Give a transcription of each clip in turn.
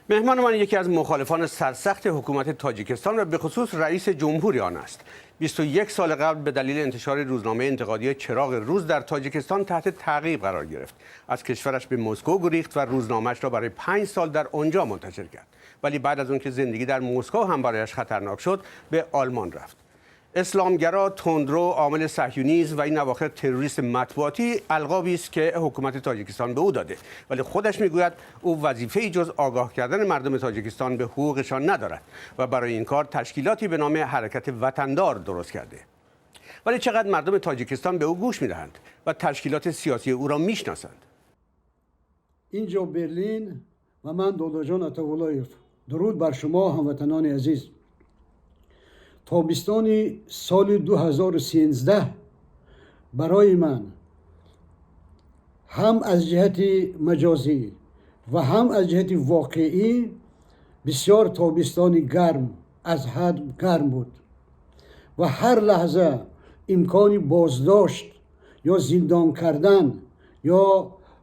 مهمان من یکی از مخالفان سرسخت حکومت تاجیکستان و به خصوص رئیس جمهوری آن است. 21 سال قبل به دلیل انتشار روزنامه انتقادی چراغ روز در تاجیکستان تحت تعقیب قرار گرفت. از کشورش به مسکو گریخت و روزنامه‌اش را برای 5 سال در آنجا منتشر کرد. ولی بعد از اون که زندگی در مسکو هم برایش خطرناک شد، به آلمان رفت. اسلامگرا، تندرو، عامل صهیونیسم و این اواخر تروریست مطبوعاتی القابی است که حکومت تاجیکستان به او داده، ولی خودش میگوید او وظیفه‌ای جز آگاه کردن مردم تاجیکستان به حقوقشان ندارد و برای این کار تشکیلاتی به نام حرکت وطندار درست کرده. ولی چقدر مردم تاجیکستان به او گوش میدهند و تشکیلات سیاسی او را میشناسند؟ اینجا برلین و من داداجان عطاولایف. درود بر شما هموطنان عزیز. тобистони соли 2013 барои ман ҳам аз ҷиҳати маҷозӣ ва ҳам аз ҷиҳати воқеӣ бисёр тобистони гарм, аз ҳад гарм буд ва ҳар лаҳза имкони боздошт ё зиндон кардан ё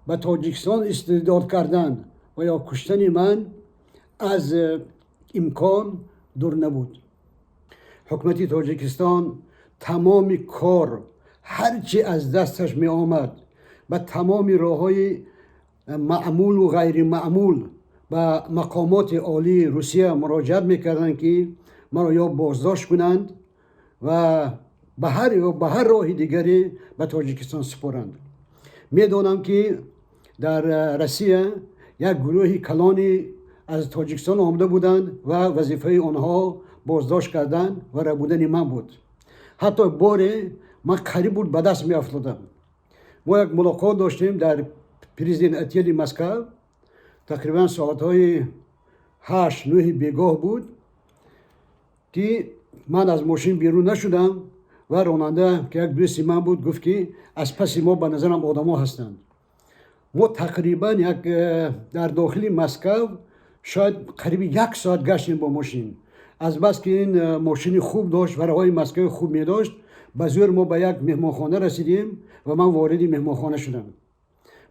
ба Тоҷикистон истирдод кардан ва ё куштани ман аз имкон дур набуд. Ҳукумати Тоҷикистон тамоми кор, ҳар чӣ аз дасташ меомад, ба тамоми роҳҳои маъмулу ғайримаъмул ба мақомоти олии Русия муроҷиат мекарданд, ки маро ё боздошт кунанд ва ба ҳар роҳи дигаре ба Тоҷикистон супоранд. Медонам, ки дар Россия як гурӯҳи калони аз Тоҷикистон омада буданд ва вазифаи онҳо боздошт кардан ва рабудани ман буд. Ҳатто боре ман қариб буд ба даст меафтодам. Мо як мулоқот доштем дар Президент отели Москва. Тақрибан соатҳои 8-9 бегоҳ буд, ки ман аз мошин берун нашудам ва ронанда, ки як дӯсти ман буд, гуфт, ки аз паси мо ба назарам одамо ҳастанд. Мо тақрибан як дар дохили Москав шояд қариби як соат гаштем бо мошин. Азбаски ин мошини хуб дошт ва роҳҳои Москави хуб медошт, ба зӯр мо ба як меҳмонхона расидем ва ман вориди меҳмонхона шудам.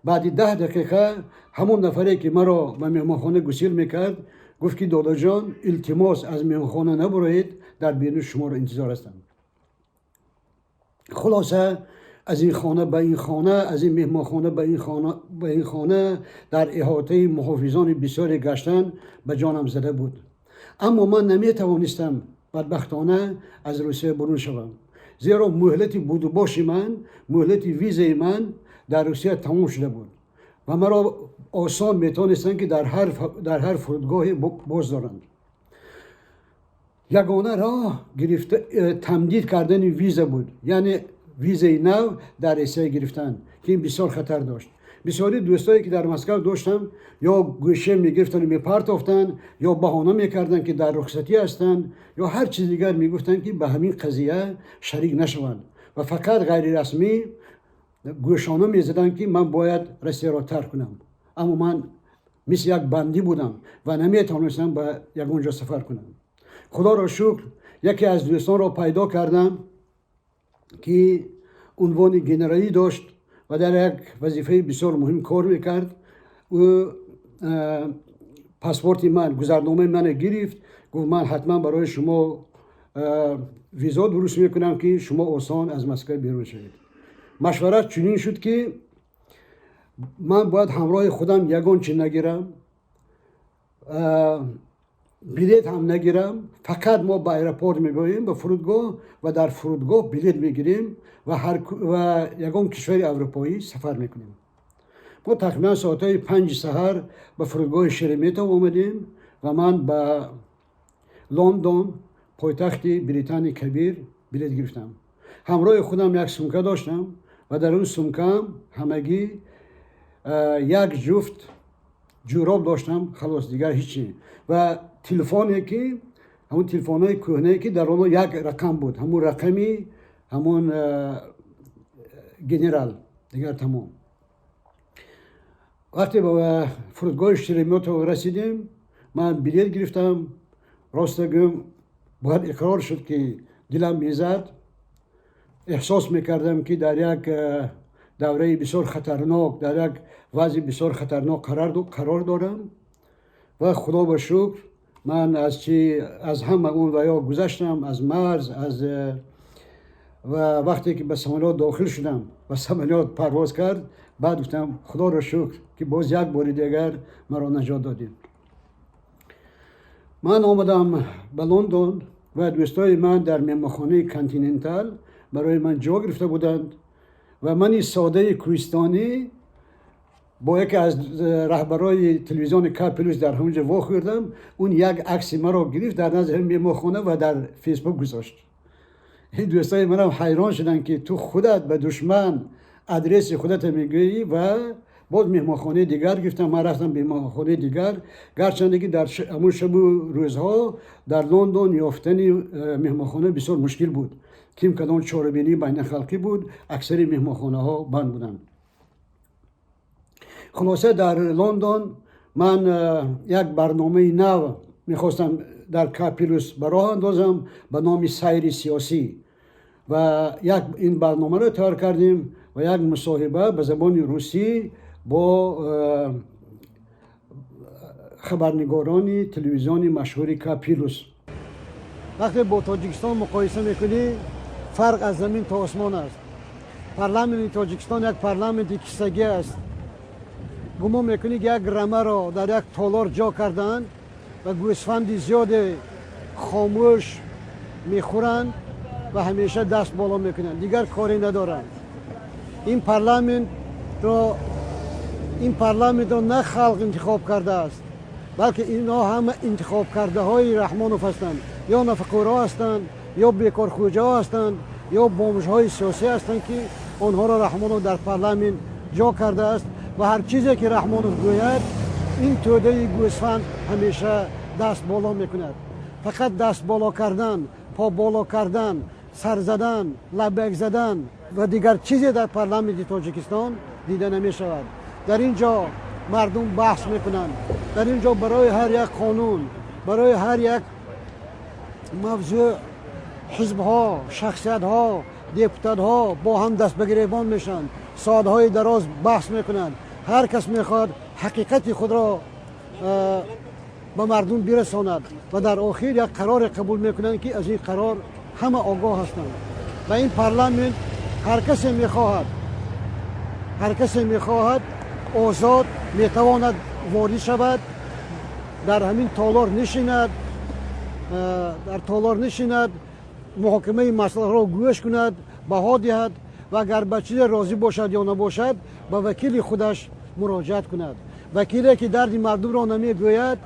Баъди 10 дақиқа ҳамон нафаре, ки маро ба меҳмонхона гусил мекард, гуфт, ки додаҷон, илтимос, аз меҳмонхона набуроед, дар берун шуморо интизор ҳастам. Хулоса, аз ин хона ба ин хона, аз ин меҳмонхона ба ин хона, дар иҳотаи муҳофизони бисёре гаштан ба ҷонам зада буд. Аммо ман наметавонистам, бадбахтона, аз Русия бурун шавам, зеро муҳлати будубоши ман, муҳлати визаи ман дар Русия тамом шуда буд ва маро осон метавонистанд, ки дар ҳар фурудгоҳе боздоранд. Ягона роҳ гирифта тамдид кардани виза буд, яъне визаи нав дар Русия гирифтан, ки ин бисёр хатар дошт. Бисёри дӯстое, ки дар Москав доштам, ё гӯше мегирифтану мепартофтанд, ё баҳона мекарданд, ки дар рухсатӣ ҳастанд, ё ҳар чиз дигар мегуфтанд, ки ба ҳамин қазия шарик нашаванд ва фақат ғайрирасмӣ гӯшона мезаданд, ки ман бояд Россияро тарк кунам. Аммо ман мисли як бандӣ будам ва наметавонистам ба ягон ҷо сафар кунам. Худоро шукр, яке аз дӯстонро пайдо кардам, ки унвони генералӣ дошт ва дар як вазифаи бисёр муҳим кор мекард. Ӯ паспорти ман, гузарномаи мана гирифт, гуфт: «Ман ҳатман барои шумо визо дуруст мекунам, ки шумо осон аз Москва берун шавед». Машварат чунин шуд, ки ман бояд ҳамроҳи худам ягон чи нагирам, билет ҳам нагирам. Фақат мо ба аэропорт мебиёем, ба фурудгоҳ, ва дар фурудгоҳ билет мегирем ва ягон кишвари аврупоӣ сафар мекунем. Мо тақрибан соатҳои 5 саҳар ба фурудгоҳи Шереметьево омадем ва ман ба Лондон, пойтахти Британияи Кабир, билет гирифтам. Ҳамроҳи худам як сумка доштам ва дар он сумкаам ҳамагӣ як ҷуфт ҷӯроб доштам, халос, дигар ҳичи. Ва телефоне, ки ҳамон телефонҳои кӯҳнае, ки дар онҳо як рақам буд, ҳамон рақами ҳамон генерал, дигар тамом. Вақте ба фурудгоҳи Шереметьево расидем, ман билет гирифтам. Роста гӯм, бояд иқрор шуд, ки дилам мезад. Эҳсос мекардам, ки дар як давраи бисёр хатарнок, дар як вазъи бисёр хатарнок қарор дорам. و خدا به شکر من از چی از همه اون ویا گذشتم، از مرز از و وقتی که به سمالیات داخل شدم و سمالیات پرواز کرد، بعد گفتم خدا را شکر که باز یک بار دیگر مرا نجات دادیم. من آمدم به لندن و دوستای من در مهمانخانه کانتیننتال برای من جا گرفته بودند و من ساده کوهستانی با یکی از رهبرای تلویزیون K Plus در همونجا واخوردم. اون یک عکس مرا گرفت در نزد مهمانخانه و در فیسبوک گذاشت. این دوستای منم حیران شدن که تو خودت به دشمن ادرس خودت میگویی و باز مهمانخانه دیگر گرفتم. من رفتم به مهمانخانه دیگر، گرچنده که در همون شب و روزها در لندن یافتن مهمانخانه بسیار مشکل بود. کیم کدام چاربینی بین خلقی بود، اکثر مهمانخانه ها بند بودند. خلاصه در لندن من یک برنامه نو میخواستم در K Plus به راه اندازم به نام سیر سیاسی و یک این برنامه رو تیار کردیم و یک مصاحبه به زبان روسی با خبرنگاران تلویزیون مشهور K Plus. وقتی با تاجیکستان مقایسه میکنی، فرق از زمین تا آسمان است. پارلمان تاجیکستان یک پارلمان کیسگی است. گمان میکنی که یک رمه را در یک تالار جا کردند و گوسفند زیاد خاموش میخورند و همیشه دست بالا میکنند، دیگر کاری ندارند. این پارلمان را نه خلق انتخاب کرده است، بلکه اینا همه انتخاب کرده های رحمانوف هستند، یا نفقورا هستند، یا بیکارخوجه هستند، یا бомж های سیاسی هستند که آنها را رحمانوف در پارلمان جا کرده است و هر چیزی که رحمانوف گوید، این توده گوسفند همیشه دست بالا میکند. فقط دست بالا کردن، پا بالا کردن، سر زدن، لبک زدن و دیگر چیزی در پارلمان تاجیکستان دیده نمی شود. در اینجا مردم بحث میکنند. در اینجا برای هر یک قانون، برای هر یک موضوع، حزب ها، شخصیت ها، депутат ها با هم دست به گریبان میشن، ساعتهای دراز بحث میکنند. هر کس میخواد حقیقت خود را به مردم برساند و در آخر یک قرار قبول میکنند که از این قرار همه آگاه هستند. و این پارلمان هر کسی میخواهد آزاد میتواند وارد شود، در همین تالار نشیند، در تالار نشیند، محاکمه مسئله را گوش کند، بها دهد و اگر به چیز راضی باشد یا نباشد، به وکیل خودش مراجعت کند. وکیلی که درد مردم را نمیگوید،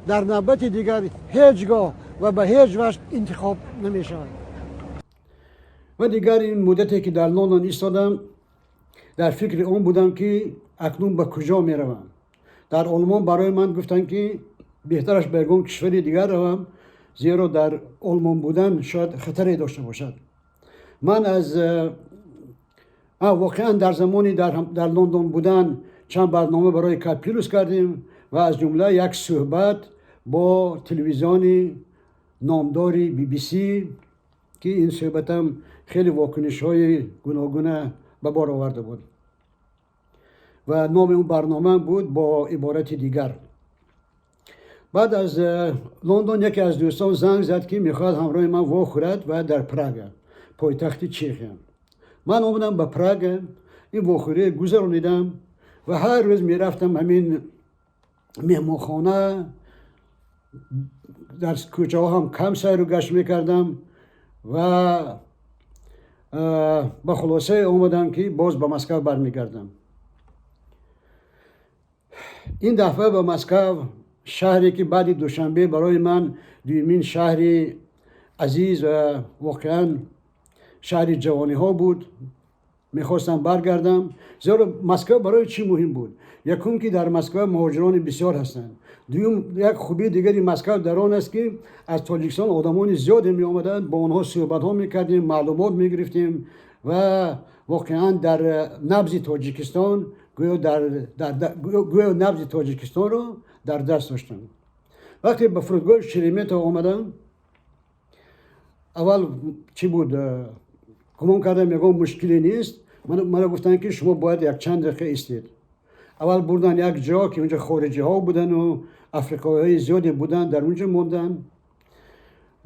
در نوبت دیگر هیچگاه و به هیچ وجه انتخاب نمی شود. و دیگر این مدتی که در لندن ایستادم، در فکر اون بودم که اکنون به کجا می روم. در آلمان برای من گفتن که بهترش به یگان کشور دیگر روم، زیرا در آلمان بودن شاید خطری داشته باشد. من از واقعا در زمانی در لندن بودن چند برنامه برای K Plus کردیم و از جمله یک صحبت با تلویزیون نامدار بی بی سی که این صحبت هم خیلی واکنش های گوناگونه به بار آورده بود و نام اون برنامه بود با عبارت دیگر. بعد از لندن یکی از دوستان زنگ زد که میخواد همراه من واخورد و در پراگ، پایتخت چخ. من آمدم به پراگ، این واخوری گذراندم و هر روز میرفتم همین مهمانخانه، در کوچه ها هم کم سیر و گشت میکردم و به خلاصه آمدم که باز به مسکو برمیگردم. این دفعه به مسکو، شهری که بعد دوشنبه برای من دومین شهر عزیز و واقعا شهر جوانی ها بود، میخواستم برگردم. زیرا مسکو برای چی مهم بود؟ یکم که در مسکو مهاجران بسیار هستند. دوم، یک خوبی دیگری مسکو در آن است که از تاجیکستان آدمان زیادی می آمدند، با آنها صحبت ها میکردیم، معلومات میگرفتیم و واقعا در نبض تاجیکستان گویا گویا نبض تاجیکستان رو در دست داشتم. وقتی به فرودگاه شریمتو آمدم، اول چی بود، گمان کردم یگان مشکلی نیست. مرا گفتن که شما باید یک چند دقیقه ایستید. Аввал бурдан як ҷо ки унҷо хориҷиҳо будану африқоиҳои зиёде буданд, дар унҷо монданд.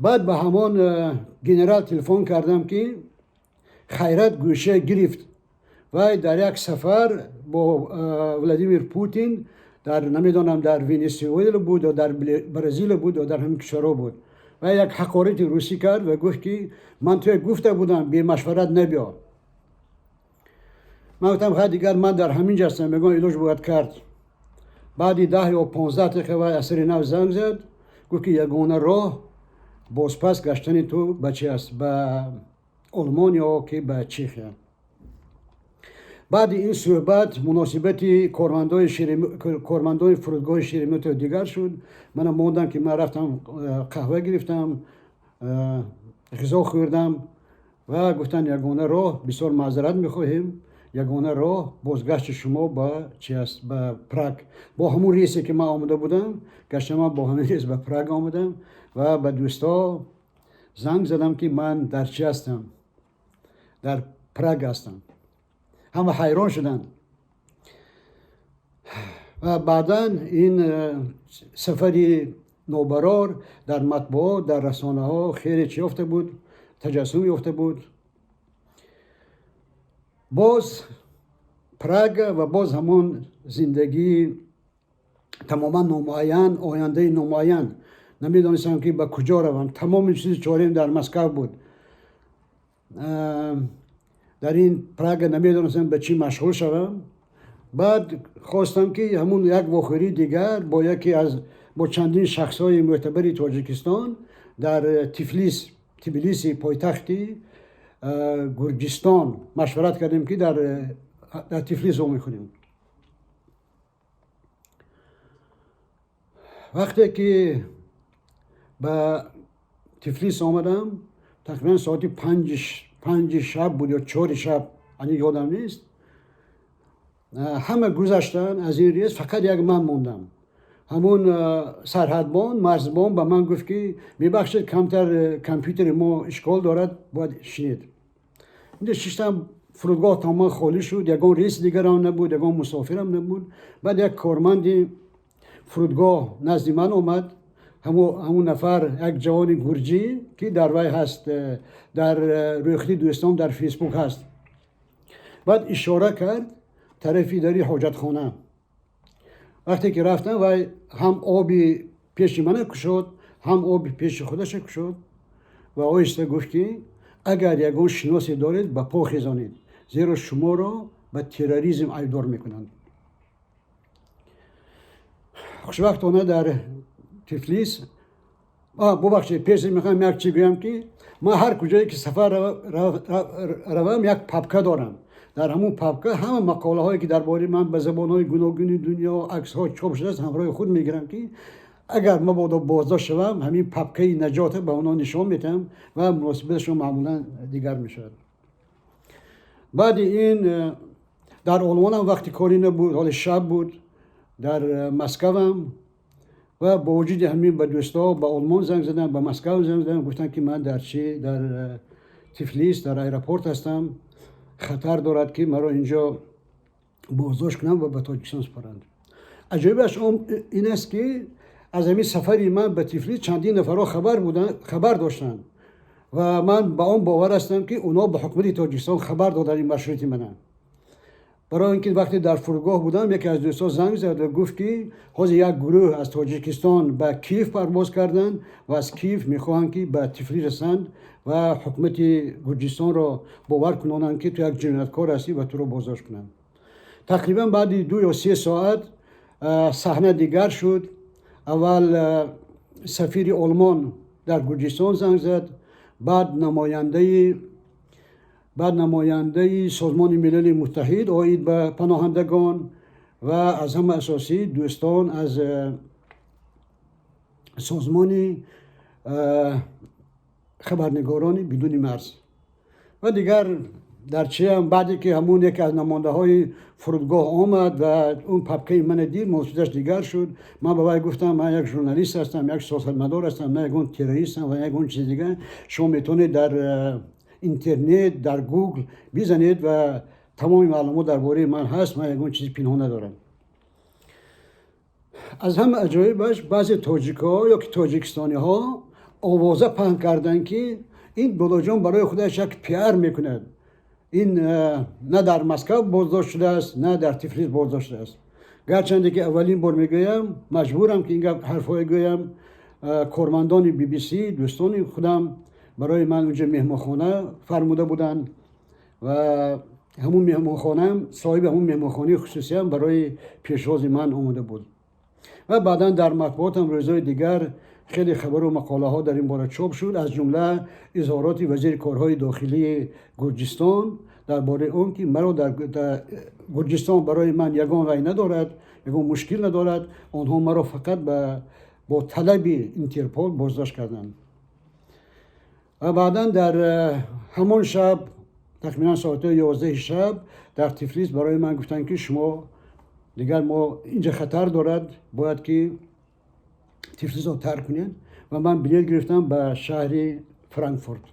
Баъд ба ҳамон генерал телефон кардам, ки хайрат гӯша гирифт. Вай дар як сафар бо Владимир Путин дар, намедонам, дар Венесуэла буд ё дар Бразилия буд ё дар ҳамин кишварҳо буд. Вай як ҳақорати русӣ кард ва гуфт, ки ман туя гуфта будам, бемашварат набиё. Ман гуфтам, хай, дигар ман дар ҳамин ҷо ҳастам, ягон илоҷ бояд кард. Баъди 10 ё 15 дақиқа вай аз сари нав занг зад, гуфт, ки ягона роҳ бозпас гаштани ту ба чи аст, ба Олмон ё ки ба Чехия. Баъди ин суҳбат муносибати кормандои фурудгоҳи Шереметьево дигар шуд. Мана мондам, ки ман рафтам, қаҳва гирифтам, ғизо хӯрдам ва гуфтанд, ягона роҳ, бисёр маъзарат мехоҳем, ягона роҳ бозгашти шумо ба чи аст, ба Праг, бо ҳамун рейсе ки ман омода будам. Гаштам, ман бо ҳамин рейс ба Праг омадам ва ба дӯстҳо занг задам, ки ман дар чи ҳастам, дар Праг ҳастам. Ҳама ҳайрон шуданд. Ва баъдан ин сафари нобарор дар матбуот, дар расонаҳо хеле чӣ ёфта буд, таҷассум ёфта буд. Боз Прага ва боз ҳамон зиндагии тамоман номуайян, ояндаи номуайян. Намедонистам, ки ба куҷо равам. Тамоми чизи чорем дар Москав буд. Дар ин Прага намедонистам, ба чӣ машғул шавам. Баъд хостам, ки ҳамун як вохӯрии дигар бо яке аз, бо чандин шахсҳои мӯътабари Тоҷикистон дар Тифлис, Тбилиси, пойтахти Гурҷистон, машварат кардем, ки дар Тифлис вомехӯрем. Вақте ки ба Тифлис омадам, тақрибан соати 5-и шаб буд ё 4-и шаб, аниқ ёдам нест. Ҳама гузаштанд аз ин рейс, фақат як ман мондам. Ҳамун сарҳадбон, марзбон ба ман гуфт, ки мебахшед, камтар компютери мо ишкол дорад, бояд шинед. Инҷо шиштам. Фурудгоҳ тамоман холӣ шуд, ягон рейси дигарам набуд, ягон мусофирам набуд. Баъд як корманди фурудгоҳ назди ман омад. Ҳамун нафар як ҷавони гурҷӣ, ки дар вай ҳаст, дар рӯйхати дӯстон дар Фейсбук ҳаст. Баъд ишора кард тарафи дари ҳоҷатхона. Вақте ки рафтам, вай ҳам оби пеши мана кушод, ҳам оби пеши худаша кушод ва оҳиста гуфт, ки агар ягон шиносе доред, ба по хезонед, зеро шуморо ба терроризм айбдор мекунанд. Хушбахтона дар Тифлис, бубахшед, пеш мехоҳам як чӣ гӯям, ки ман ҳар куҷое ки сафар равам, як папка дорам. Дар ҳамун папка ҳама мақолаҳое, ки дар бораи ман ба забонҳои гуногуни дунё, аксҳо чоп шудааст, ҳамроҳи худ мегирам, ки агар мабодо боздошт шавам, ҳамин папкаи наҷота ба онҳо нишон медиҳам ва муносибаташон маъмулан дигар мешавад. Баъди ин дар Олмонам вақти корӣ набуд, ҳоли шаб буд, дар Москавам ва бо вуҷуди ҳамин ба дӯстҳо ба Олмон занг задам, ба Москав занг задам, гуфтам, ки ман дар чи, дар Тифлис, дар аэропорт ҳастам, хатар дорад, ки маро инҷо боздошт кунанд ва ба Тоҷикистон супоранд. Аҷоибаш он ин аст, ки аз ҳамин сафари ман ба Тифлис чандин нафарҳо хабар буданд, хабар доштанд ва ман ба он бовар ҳастам, ки онҳо ба ҳукумати Тоҷикистон хабар доданд ин маршрути мана. Барои ин ки вақте дар фурудгоҳ будам, яке аз дӯстҳо занг зад ва гуфт, ки ҳозир як гурӯҳ аз Тоҷикистон ба Киев парвоз карданд ва аз Киев мехоҳанд, ки ба Тифлис расанд ва ҳукумати Гурҷистонро бовар кунонанд, ки ту як ҷинояткор ҳастӣ ва туро боздошт кунанд. Тақрибан баъди 2 ё 3 соат саҳна дигар шуд. Аввал сафири Олмон дар Гурҷистон занг зад, баъд намояндаи Созмони Милали Муттаҳид оид ба паноҳандагон ва аз ҳама асосӣ дӯстон аз созмони Хабарнигорони бидуни марз ва дигар дар чиам. Баъде ки ҳамун яке аз намояндаҳои фурудгоҳ омад ва он папкаи мана дид, муносибаташ дигар шуд. Ман ба вай гуфтам, ман як журналист ҳастам, як сиёсатмадор ҳастам, на ягон террористам ва ягон чизи дигар. Шумо метавонед дар интернет, дар Гугл бизанед ва тамоми маълумот дар бораи ман ҳаст, ман ягон чизи пинҳон надорам. Аз ҳама аҷоибаш, баъзе тоҷикҳо ё ки тоҷикистониҳо овоза паҳн карданд, ки ин Болоҷон барои худаш як пиар мекунад. Ин на дар Москав боздошт шудааст, на дар Тифлис боздошт шудааст. Гарчанде ки аввалин бор мегӯям, маҷбурам ки ин гап ҳарфҳое гӯям, кормандони BBC, дӯстони худам, барои ман унҷа меҳмонхона фармуда буданд ва ҳамун меҳмонхонаам, соҳиби ҳамун меҳмонхонаи хусусиам барои пешвози ман омода буд. Ва баъдан дар матбуотам рӯзҳои дигар хеле хабару мақолаҳо дар ин бора чоп шуд, аз ҷумла изҳороти вазири корҳои дохилии Гурҷистон дар бораи он ки маро дар Гурҷистон барои ман ягон рай надорад, ягон мушкил надорад, онҳо маро фақат бо талаби Интерпол боздошт карданд. Ва баъдан дар ҳамон шаб, тахминан соатҳои 11 шаб, дар Тифлис барои ман гуфтанд, ки шумо дигар мо инҷа хатар дорад, бояд ки Тифлисро тарк кунед. Ва ман билет гирифтам ба шаҳри Франкфурт,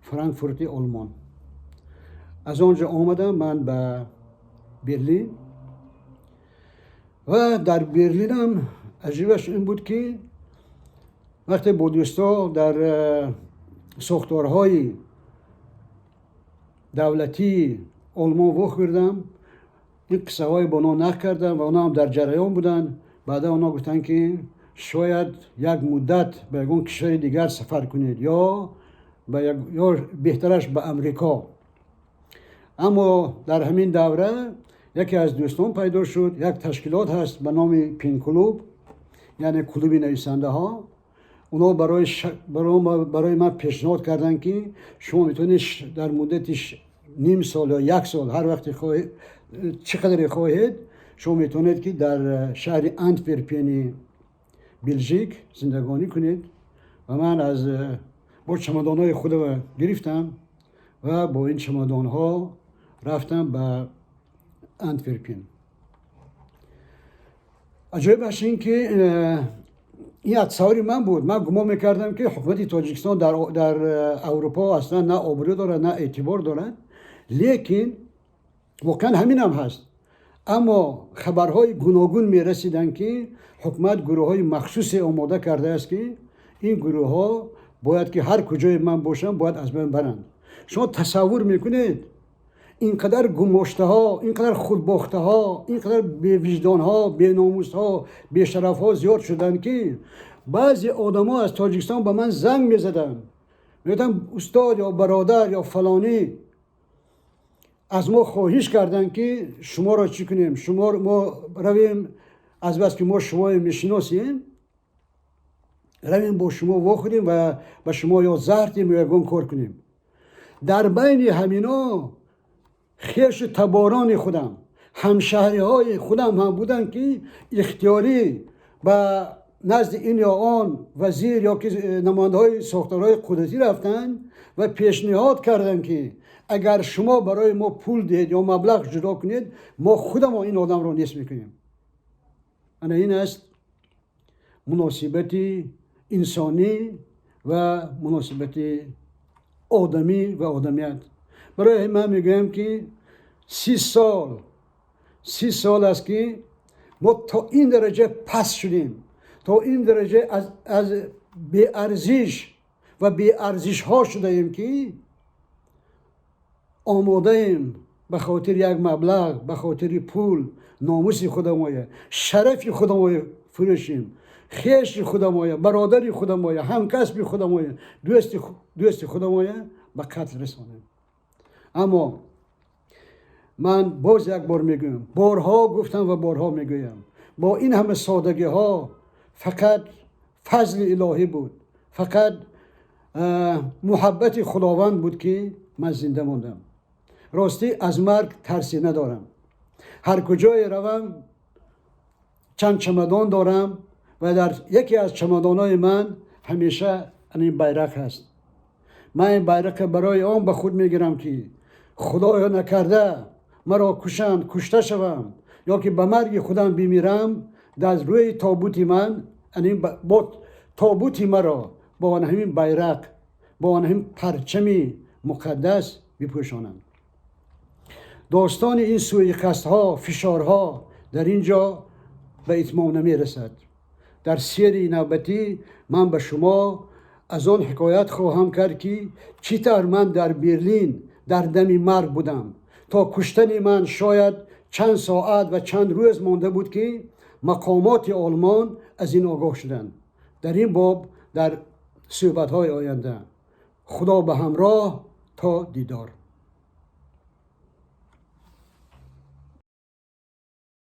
Франкфурти Олмон. Аз он ҷо омадам ман ба Берлин ва дар Берлинам аҷибаш ин буд, ки вақте бо дӯстҳо дар сохторҳои давлатии Олмон вохӯрдам, ин қиссаҳое бо онҳо нақл кардам ва онҳо ҳам дар ҷараён буданд. Баъдан онҳо гуфтанд, ки шояд як муддат ба ягон кишвари дигар сафар кунед ё беҳтараш ба Амрико. Аммо дар ҳамин давра яке аз дӯстон пайдо шуд. Як ташкилот ҳаст ба номи Пенклуб, яъне клуби нависандаҳо. Онҳо барои ман пешниҳод карданд, ки шумо метавонед дар муддати ним сол ё як сол, ҳар вақте хоҳед, чӣ қадаре хоҳед, шумо метавонед, ки дар шаҳри Антверпени Белжик зиндагонӣ кунед. Ва ман аз бо чамадонҳои худро гирифтам ва бо ин чамадонҳо рафтам ба Антверпен. Аҷоибаш ин ки ин тасаввури ман буд. Ман гумон мекардам, ки ҳукумати Тоҷикистон дар Аврупо аслан на обрӯ дорад, на эътибор дорад, лекин воқеан ҳаминам ҳаст. Аммо хабарҳои гуногун мерасиданд, ки ҳукумат гурӯҳҳои махсусе омода кардааст, ки ин гурӯҳҳо бояд ки ҳар куҷое ман бошам, бояд аз байн баранд. Шумо тасаввур мекунед, ин қадар гумоштаҳо, ин қадар худбохтаҳо, ин қадар бевиҷдонҳо, беномусҳо, бешарафҳо зиёд шуданд, ки баъзе одамо аз Тоҷикистон ба ман занг мезаданд, мегуфтанд: «Устод ё бародар ё фалонӣ аз мо хоҳиш карданд, ки шуморо чӣ кунем, шумо мо равем, азбаски мо шуморо мешиносем, равем бо шумо вохӯрем ва ба шумо ё заҳр диҳем, ё ягон кор кунем». Дар байни ҳамино хешу таборони худам, ҳамшаҳриҳои худам ҳам буданд, ки ихтиёрӣ ба назди ин ё он вазир ё ки намояндаҳои сохторҳои қудратӣ рафтанд ва пешниҳод карданд, ки агар шумо барои мо пул диҳед ё маблағ ҷудо кунед, мо худамон ин одамро нест мекунем. Ана ин аст муносибати инсонӣ ва муносибати одамӣ ва одамият. Барои ман мегӯям, ки 30 сол, 30 сол аст, ки мо то ин дараҷа паст шудем, то ин дараҷа аз беарзиш ва беарзишҳо шудаем, ки омодаем ба хотири як маблағ, ба хотири пул номуси худамоя, шарафи худамоя фурӯшем, хеши худамоя, бародари худамоя, ҳамкасби худамоя, дӯсти худамоя ба қатл расонем. Аммо ман боз як бор мегӯям, борҳо гуфтам ва борҳо мегӯям, бо ин ҳама содагиҳо фақат фазли илоҳӣ буд, фақат муҳаббати Худованд буд, ки ман зинда мондам. Ростӣ, аз марг тарсе надорам. Ҳар куҷое равам, чанд чамадон дорам ва дар яке аз чамадонҳои ман ҳамеша ин байрақ ҳаст. Ман ин байрақа барои он ба худ мегирам, ки худоё накарда маро кушанд, кушта шавам ё ки ба марги худам бимирам, дар рӯи тобути ман бо тобути маро бо ҳамин байрақ, бо ҳамин парчами муқаддас бипӯшонанд. Достони ин суиқасдҳо, фишорҳо дар ин ҷо به اتمام نمیرسد. در سری نوبتی من به شما از آن حکایت خواهم کرد که چطور من در برلین در دم مرگ بودم. تا کشتن من شاید چند ساعت و چند روز مانده بود که مقامات آلمان از این آگاه شدند. در این باب در صحبت‌های آینده. خدا به همراه تا دیدار.